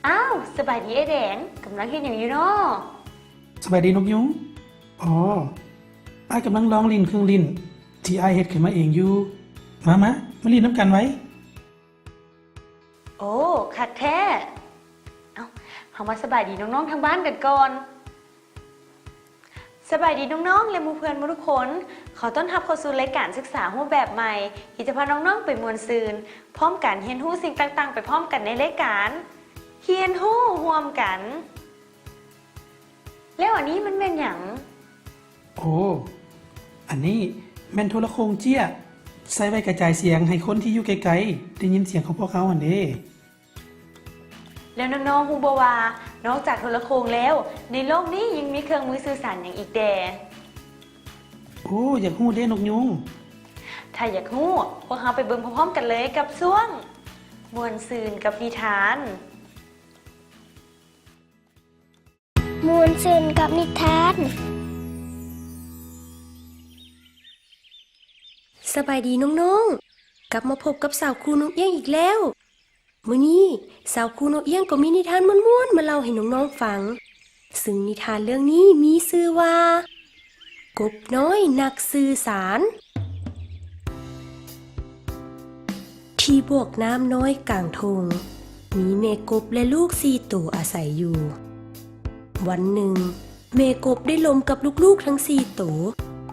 ອ້າວ ສະບາຍດີອ້າຍແດງ, ກຳລັງເຮັດຫຍັງຢູ່ນໍ? ສະບາຍດີນົກຍຸງ. ອໍ ອ້າຍກຳລັງລອງຫຼິ້ນເຄື່ອງຫຼິ້ນທີ່ອ້າຍເຮັດຂຶ້ນມາເອງຢູ່. ມາ ມາ ມາຫຼິ້ນນຳກັນໄວ. ໂອ້ ຄັກແທ້. ເອົ້າ ເຮົາມາສະບາຍດີນ້ອງໆທາງບ້ານກັນກ່ອນ. ສະບາຍດີນ້ອງໆ ແລະ ໝູ່ເພື່ອນໝົດທຸກຄົນ. ຂໍຕ້ອນຮັບເຂົ້າສູ່ລາຍການສຶກສາຮູບແບບໃໝ່ ທີ່ຈະພານ້ອງໆໄປມ່ວນຊື່ນ ພ້ອມກັນຮຽນຮູ້ສິ່ງຕ່າງໆໄປພ້ອມກັນໃນລາຍການຮຽນຮູ້ຮ່ວມກັນ. ແລ້ວອັນນີ້ມັນແມ່ນຫຍັງ? ໂອ້ ອັນນີ້ແມ່ນໂທລະໂຄ່ງເຈ້ຍ ໃຊ້ໄວ້ກະຈາຍສຽງໃຫ້ຄົນທີ່ຢູ່ໄກໆໄດ້ຍິນສຽງຂອງພວກເຮົາຫັ້ນເດ້. ແລ້ວນ້ອງໆຮູ້ບໍ່ວ່າ ນອກຈາກໂທລະໂຄ່ງແລ້ວ ໃນໂລກນີ້ຍັງມີເຄື່ອງມືສື່ສານຫຍັງອີກແດ່? ໂອ້ ຢາກຮູ້ເດ້ນົກຍຸງ. ຖ້າຢາກຮູ້ ພວກເຮົາໄປເບິ່ງພ້ອມໆກັນເລີຍກັບຊ່ວງມ່ວນຊື່ນກັບນິທານ. ມ່ວນຊື່ນກັບນິທານ. ສະບາຍດີນ້ອງໆ ກັບມາພົບກັບສາວຄູນົກເອື້ອງອີກແລ້ວ. ມື້ນີ້ສາວຄູນົກເອື້ອງກໍມີນິທານມ່ວນໆມາເລົ່າໃຫ້ນ້ອງໆຟັງ. ຊຶ່ງນິທານເລື່ອງນີ້ມີຊື່ວ່າ ກົບນ້ອຍນັກສື່ສານ. ທີ່ບວກນ້ຳນ້ອຍກາງທົ່ງ ມີແມ່ກົບ ແລະ ລູກສີ່ໂຕອາໄສຢູ່. ວັນໜຶ່ງ ແມ່ກົບໄດ້ລົມກັບລູກໆທັງສີ່ໂຕ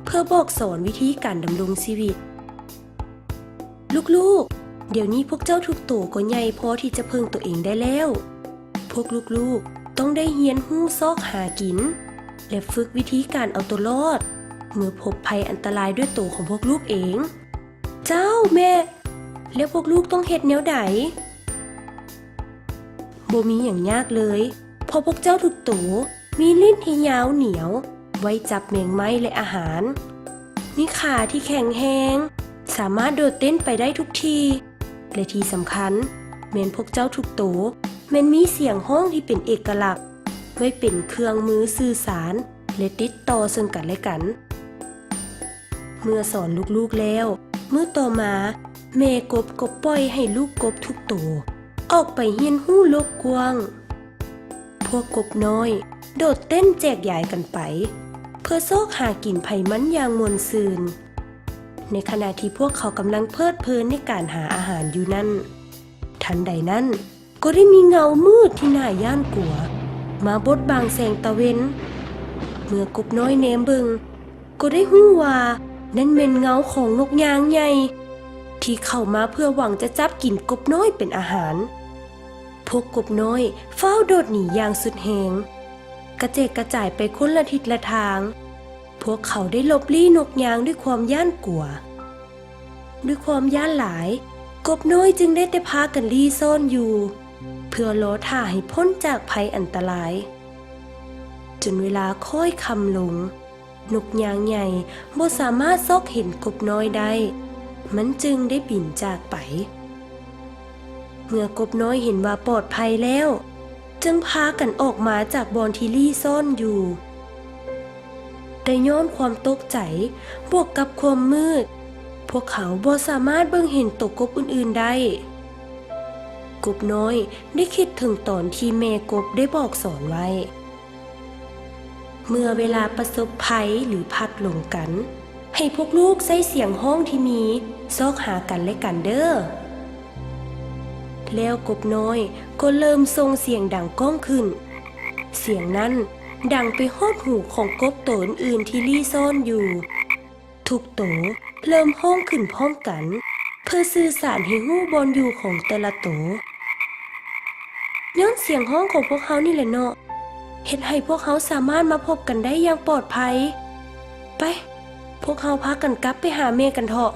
ເພື່ອບອກສອນວິທີການດຳລົງຊີວິດ. ລູກໆ, ດຽວນີ້ພວກເຈົ້າທຸກໂຕກໍໃຫຍ່ພໍທີ່ຈະເພິ່ງຕົວເອງໄດ້ແລ້ວ. ພວກລູກໆຕ້ອງໄດ້ຮຽນຮູ້ຊອກຫາກິນ ແລະ ຝຶກວິທີການເອົາຕົວລອດ ເມື່ອພົບໄພອັນຕະລາຍດ້ວຍໂຕຂອງພວກລູກເອງ. ເຈົ້າ, ແມ່, ແລ້ວພວກລູກຕ້ອງເຮັດແນວໃດ? ບໍ່ມີຫຍັງຍາກເລີຍ, ເພາະພວກເຈົ້າທຸກໂຕມີລີ້ນທີ່ຍາວໜຽວ ໄວ້ຈັບແມງໄມ້ ແລະ ອາຫານ, ມີຂາທີ່ແຂງແຮງ, ສາມາດໂດດເຕັ້ນໄປໄດ້ທຸກທີ່ ແລະ ທີ່ສຳຄັນ ແມ່ນພວກເຈົ້າທຸກໂຕແມ່ນມີສຽງຮ້ອງທີ່ເປັນເອກະລັກ ໄວ້ເປັນເຄື່ອງມືສື່ສານ ແລະ ຕິດຕໍ່ເຊິ່ງກັນແລະກັນ. ເມື່ອສອນລູກໆແລ້ວ, ມື້ຕໍ່ມາ ແມ່ກົບກໍປ່ອຍໃຫ້ລູກກົບທຸກໂຕອອກໄປຮຽນຮູ້ໂລກກວ້າງ. ພວກກົບນ້ອຍໂດດເຕັ້ນແຈກຢາຍກັນໄປ ເພື່ອຊອກຫາກິນໃຜມັນຢ່າງມ່ວນຊື່ນ, ໃນຂະນະທີ່ພວກເຂົາກຳລັງເພີດເພີນໃນການຫາອາຫານຢູ່ນັ້ນ, ທັນໃດນັ້ນ ກໍໄດ້ມີເງົາມືດທີ່ໜ້າຢ້ານກົວມາບົດບັງແສງຕາເວັນ. ເມື່ອກົບນ້ອຍແນມເບິ່ງ ກໍໄດ້ຮູ້ວ່ານັ້ນແມ່ນເງົາຂອງນົກຍາງໃຫຍ່ ທີ່ເຂົ້າມາເພື່ອຫວັງຈະຈັບກິນກົບນ້ອຍເປັນອາຫານ. ພວກກົບນ້ອຍຟ້າວໂດດໜີຢ່າງສຸດແຮງ, ກະແຈກກະຈາຍໄປຄົນລະທິດລະທາງ. ພວກເຂົາໄດ້ຫຼົບລີ້ນົກຍາງດ້ວຍຄວາມຢ້ານກົວ. ດ້ວຍຄວາມຢ້ານຫຼາຍ, ກົບນ້ອຍຈຶ່ງໄດ້ແຕ່ພາກັນລີ້ຊ້ອນຢູ່ ເພື່ອລໍຖ້າໃຫ້ພົ້ນຈາກໄພອັນຕະລາຍ. ຈົນເວລາຄ້ອຍຄ່ຳລົງ, ນົກຍາງໃຫຍ່ບໍ່ສາມາດຊອກເຫັນກົບນ້ອຍໄດ້, ມັນຈຶ່ງໄດ້ບິນຈາກໄປ. ເມື່ອກົບນ້ອຍເຫັນວ່າປອດໄພແລ້ວ, ຈຶ່ງພາກັນອອກມາຈາກບ່ອນທີ່ລີ້ຊ້ອນຢູ່. ແຕ່ຍ້ອນຄວາມຕົກໃຈບວກກັບຄວາມມືດ, ພວກເຂົາບໍ່ສາມາດເບິ່ງເຫັນໂຕກົບອື່ນໆໄດ້. ກົບນ້ອຍໄດ້ຄິດເຖິງຕອນທີ່ແມ່ກົບໄດ້ບອກສອນໄວ້, ເມື່ອເວລາປະສົບໄພ ຫຼື ພັດຫຼົງກັນ, ໃຫ້ພວກລູກໃຊ້ສຽງຮ້ອງທີ່ມີຊອກຫາກັນແລະກັນເດີ້. ແລ້ວກົບນ້ອຍກໍເລີ່ມສົ່ງສຽງດັງກ້ອງຂຶ້ນ. ສຽງນັ້ນດັງໄປຮອດຫູຂອງກົບໂຕອື່ນໆທີ່ລີ້ຊ້ອນຢູ່. ທຸກໂຕເລີ່ມຮ້ອງຂຶ້ນພ້ອມກັນ ເພື່ອສື່ສານໃຫ້ຮູ້ບ່ອນຢູ່ຂອງແຕ່ລະໂຕ. ຍ້ອນສຽງຮ້ອງຂອງພວກເຮົານີ້ແຫຼະເນາະ ເຮັດໃຫ້ພວກເຮົາສາມາດມາພົບກັນໄດ້ຢ່າງປອດໄພ. ໄປ, ພວກເຮົາພາກັນກັບໄປຫາແມ່ກັນເຖາະ.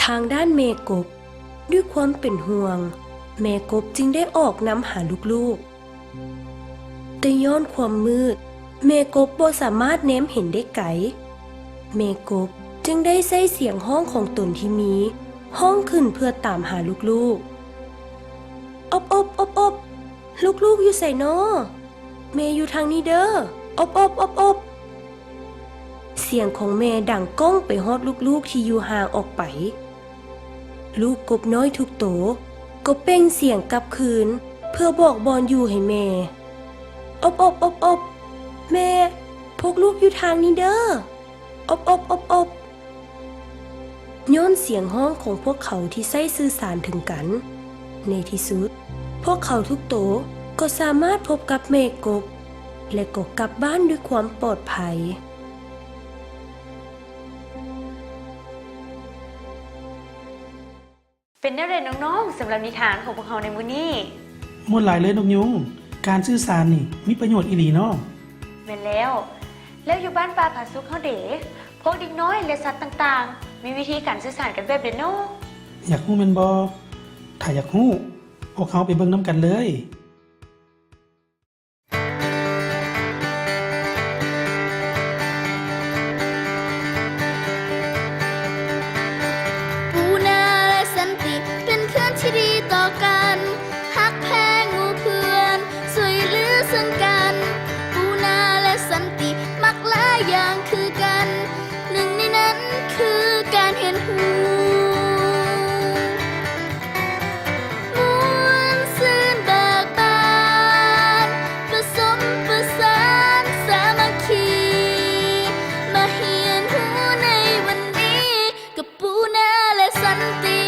ທາງດ້ານແມ່ກົບ, ດ້ວຍຄວາມເປັນຫ່ວງ, ແມ່ກົບຈຶ່ງໄດ້ອອກນຳຫາລູກໆ. ແຕ່ຍ້ອນຄວາມມືດ, ແມ່ກົບບໍ່ສາມາດແນມເຫັນໄດ້ໄກ. ແມ່ກົບຈຶ່ງໄດ້ໃຊ້ສຽງຮ້ອງຂອງຕົນທີ່ມີ, ຮ້ອງຂຶ້ນເພື່ອຕາມຫາລູກໆ. ອົບໆ ອົບໆ, ລູກໆຢູ່ໃສນໍ? ແມ່ຢູ່ທາງນີ້ເດີ້. ອົບໆ ອົບໆ. ສຽງຂອງແມ່ດັງກ້ອງໄປຮອດລູກໆທີ່ຢູ່ຫ່າງອອກໄປ. ລູກກົບນ້ອຍທຸກໂຕ ກໍເປັ່ງສຽງກັບຄືນ ເພື່ອບອກບ່ອນຢູ່ໃຫ້ແມ່. ອົບໆໆໆ ແມ່, ພວກລູກຢູ່ທາງນີ້ເດີ້. ອົບໆໆໆ. ຍ້ອນສຽງຮ້ອງຂອງພວກເຂົາທີ່ໃຊ້ສື່ສານເຖິງກັນ, ໃນທີ່ສຸດ, ພວກເຂົາທຸກໂຕກໍສາມາດພົບກັບແມ່ກົບ ແລະ ກໍກັບບ້ານດ້ວຍຄວາມປອດໄພ. ເປັນແນວໃດນ້ອງໆ ສຳລັບນິທານຂອງພວກເຮົາໃນມື້ນີ້? ມ່ວນຫຼາຍເລີຍນົກຍຸງ, ການສື່ສານນີ້ມີປະໂຫຍດອີ່ຫຼີເນາະ. ແມ່ນແລ້ວ. ແລ້ວຢູ່ບ້ານປ່າຜາສຸກເຮົາເດ ພວກເດັກນ້ອຍ ແລະ ສັດຕ່າງໆ ມີວິທີການສື່ສານກັນແບບໃດນໍ? ຢາກຮູ້ແມ່ນບໍ່? ຖ້າຢາກຮູ້, ພວກເຮົາໄປເບິ່ງນຳກັນເລີຍ. ປູນາ ແລະ ສັນຕິ ເປັນເພື່ອນທີ່ດີຕໍ່ກັນ, ຮັກແພງໝູ່ເພື່ອນ, ຊ່ວຍເຫຼືອເຊິ່ງກັນ. ປູນາ ແລະ ສັນຕິ ມັກຫຼາຍຢ່າງຄືກັນ, ໜຶ່ງໃນນັ້ນຄືການຮຽນຮູ້. ມ່ວນຊື່ນເບີກບານ, ປະສົມປະສານສາມັກຄີ, ມາຮຽນຮູ້ໃນວັນນີ້ ກັບປູນາ ແລະ ສັນຕິ.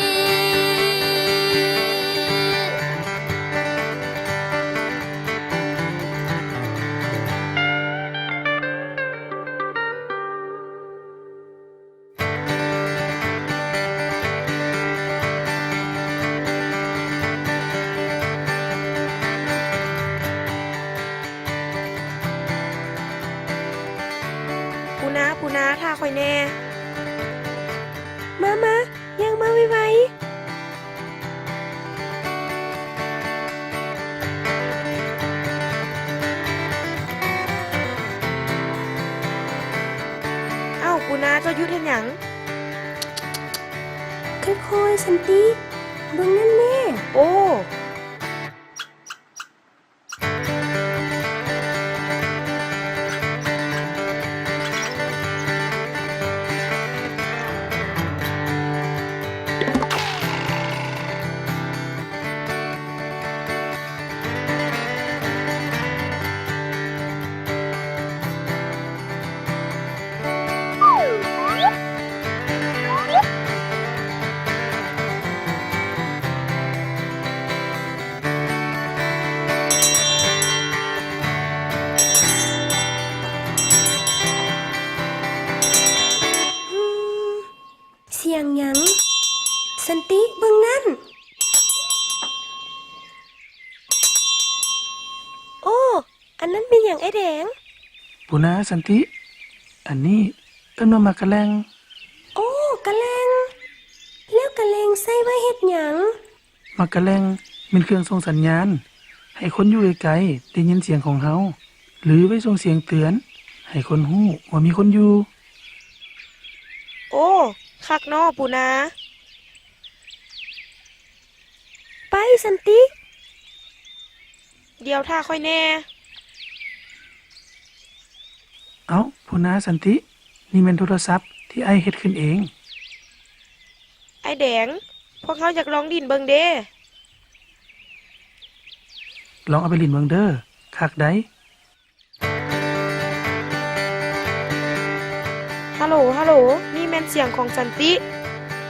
ປູນາ, ປູນາ, ຖ້າຂ້ອຍແດ່. ມາ, ມາ, ຍ່າງມາໄວໆ. ອ້າວ ປູນາ, ເຈົ້າຢຸດເຮັດຫຍັງ? ຄ່ອຍໆ ສັນຕິ, ເບິ່ງນັ້ນແມ່. ໂອ້! ສຽງຫຍັງ? ສັນຕິ, ເບິ່ງນັ້ນ. ໂອ້! ອັນນັ້ນແມ່ນຫຍັງອ້າຍແດງ? ປູນາ, ສັນຕິ, ອັນນີ້ເອີ້ນວ່າໝາກກະແລັງ. ໂອ້, ກະແລັງ! ແລ້ວກະແລັງໃຊ້ໄວ້ເຮັດຫຍັງ? ໝາກກະແລັງແມ່ນເຄື່ອງສົ່ງສັນຍານໃຫ້ຄົນຢູ່ໄກໆໄດ້ຍິນສຽງຂອງເຮົາ ຫຼື ໄວ້ສົ່ງສຽງເຕືອນໃຫ້ຄົນຮູ້ວ່າມີຄົນຢູ່. ໂອ້, ຄັກເນາະປູນາ. ໄປ, ສັນຕິ. ດຽວຖ້າຂ້ອຍແດ່. ເອົ້າ, ປູນາ, ສັນຕິ, ນີ້ແມ່ນໂທລະສັບທີ່ອ້າຍເຮັດຂຶ້ນເອງ. ອ້າຍແດງ, ພວກເຮົາຢາກລອງຫຼິ້ນເບິ່ງເດ້. ລອງເອົາໄປຫຼິ້ນເບິ່ງເດີ້, ຄັກໃດ. ຮາໂຫຼ, ຮາໂຫຼ, ນີ້ແມ່ນສຽງຂອງສັນຕິ.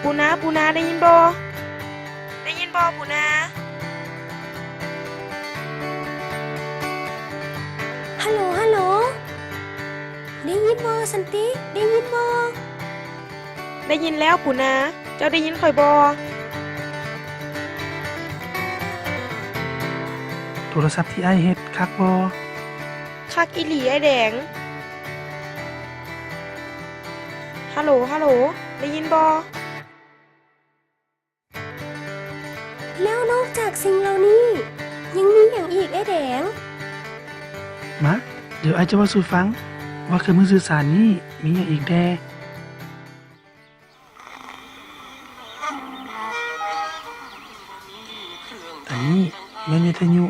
ປູນາ, ປູນາ, ໄດ້ຍິນບໍ່? ໄດ້ຍິນບໍ່ປູນາ? ຮາໂຫຼ, ຮາໂຫຼ, ໄດ້ຍິນບໍ່ສັນຕິ? ໄດ້ຍິນບໍ່? ໄດ້ຍິນແລ້ວປູນາ. ເຈົ້າໄດ້ຍິນຂ້ອຍບໍ່? ໂທລະສັບທີ່ອ້າຍເຮັດຄັກບໍ່? ຄັກອີ່ຫຼີອ້າຍແດງ. ຮາໂຫຼ, ຮາໂຫຼ, ໄດ້ຍິນບໍ່? ແລ້ວນອກຈາກສິ່ງເຫຼົ່ານີ້ ຍັງມີຫຍັງອີກອ້າຍແດງ? ມາ, ດຽວອ້າຍຈະເວົ້າສູ່ຟັງວ່າເຄື່ອງມືສື່ສານນີ້ມີຫຍັງອີກແດ່. ອັນນີ້ແມ່ນວິທະຍຸ,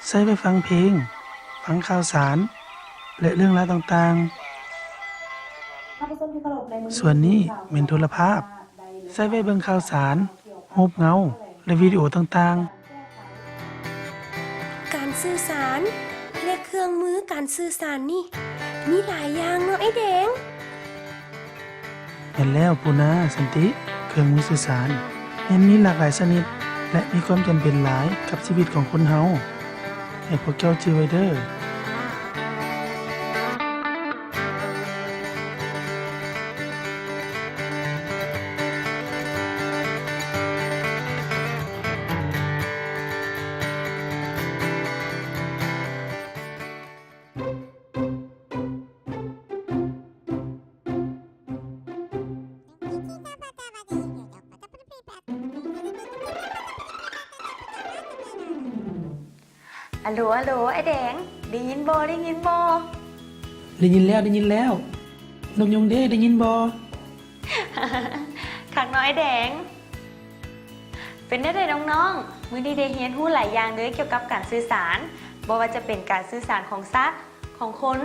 ໃຊ້ໄວ້ຟັງເພງ, ຟັງຂ່າວສານ ແລະ ເລື່ອງລາວຕ່າງໆ. ສ່ວນນີ້ແມ່ນໂທລະພາບ, ໃຊ້ໄວ້ເບິ່ງຂ່າວສານ, ຮູບເງົາ, ແລະ ວິດີໂອຕ່າງໆ. ການສື່ສານ ແລະ ເຄື່ອງມືການສື່ສານນີ້ ມີຫຼາຍຢ່າງເນາະອ້າຍແດງ. ແມ່ນແລ້ວ ປູນາ, ສັນຕິ, ເຄື່ອງມືສື່ສານແມ່ນມີຫຼາກຫຼາຍຊະນິດ ແລະ ມີຄວາມຈຳເປັນຫຼາຍກັບຊີວິດຂອງຄົນເຮົາ. ໃຫ້ພວກເຈົ້າຈື່ໄວ້ເດີ້. ອາໂຫຼ ອາໂຫຼ ອ້າຍແດງ ໄດ້ຍິນບໍ່ ໄດ້ຍິນບໍ່? ໄດ້ຍິນແລ້ວ ໄດ້ຍິນແລ້ວ. ນົກຍຸງເດ້ ໄດ້ຍິນບໍ່? ຄັກເນາະອ້າຍແດງ. ເປັນແນວໃດນ້ອງໆ? ມື້ນີ້ໄດ້ຮຽນຮູ້ຫຼາຍຢ່າງເລີຍກ່ຽວກັບການສື່ສານ, ບໍ່ວ່າຈະເປັນການສື່ສານຂອງສັດ, ຂອງຄົນ,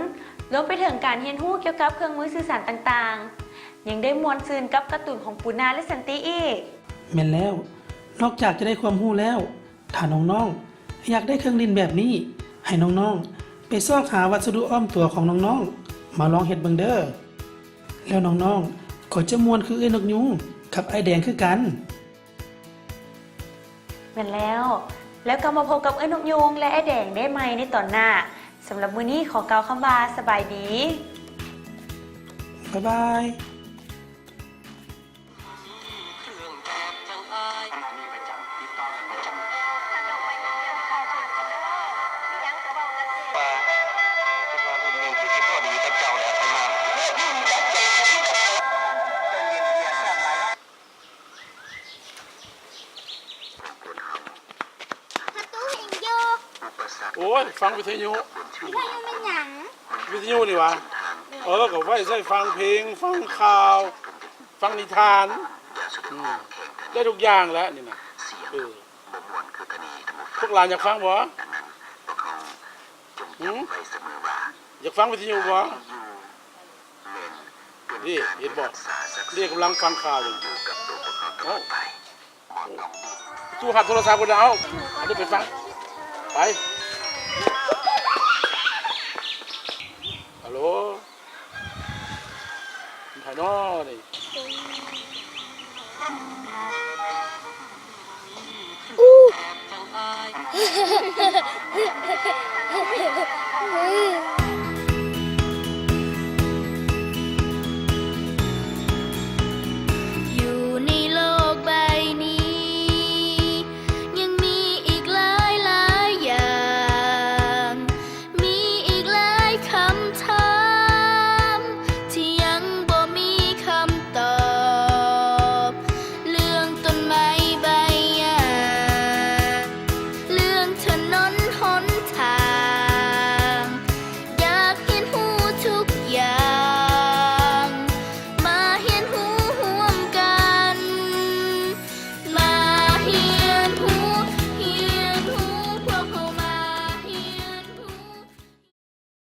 ລວມໄປເຖິງການຮຽນຮູ້ກ່ຽວກັບເຄື່ອງມືສື່ສານຕ່າງໆ. ຍັງໄດ້ມ່ວນຊື່ນກັບກາຕູນຂອງປູນາ ແລະ ສັນຕິອີກ. ແມ່ນແລ້ວ, ນອກຈາກຈະໄດ້ຄວາມຮູ້ແລ້ວ, ຖ້ານ້ອງໆ ຢາກໄດ້ເຄື່ອງຫຼິ້ນແບບນີ້, ໃຫ້ນ້ອງໆ ໄປຊອກຫາວັດສະດຸອ້ອມຕົວຂອງນ້ອງໆ ມາລອງເຮັດເບິ່ງເດີ້. ແລ້ວນ້ອງໆ ກໍຈະມ່ວນຄືເອື້ອຍນົກຍຸງກັບອ້າຍແດງຄືກັນ. ແມ່ນແລ້ວ. ແລ້ວກໍມາພົບກັບເອື້ອຍນົກຍຸງ ແລະ ອ້າຍແດງໄດ້ໃໝ່ໃນຕອນໜ້າ. ສຳລັບມື້ນີ້ຂໍກ່າວຄຳວ່າສະບາຍດີ. ບາຍບາຍ. ໂອ້ຍ ຟັງວິທະຍຸ. ວິທະຍຸແມ່ນຫຍັງ? ວິທະຍຸນີ້ຫວາ? ເອີ ກໍໄວ້ໃຊ້ຟັງເພງ, ຟັງຂ່າວ, ຟັງນິທານ ອືມ ໄດ້ທຸກຢ່າງແຫຼະນີ້ນະ. ເອີ ພວກຫຼານຢາກຟັງບໍ່? ຫືມ? ຢາກຟັງວິທະຍຸບໍ່? ນີ້ ເຫັນບໍ່? ນີ້ກຳລັງຟັງຂ່າວຢູ່. ໂອ້ ຕູ້ຮັບໂທລະສັບພຸ້ນແລ້ວ. ເອົາ ອັນນີ້ໄປຟັງ ໄປ. ຮັລໂຫຼ ໃຜນໍນີ້?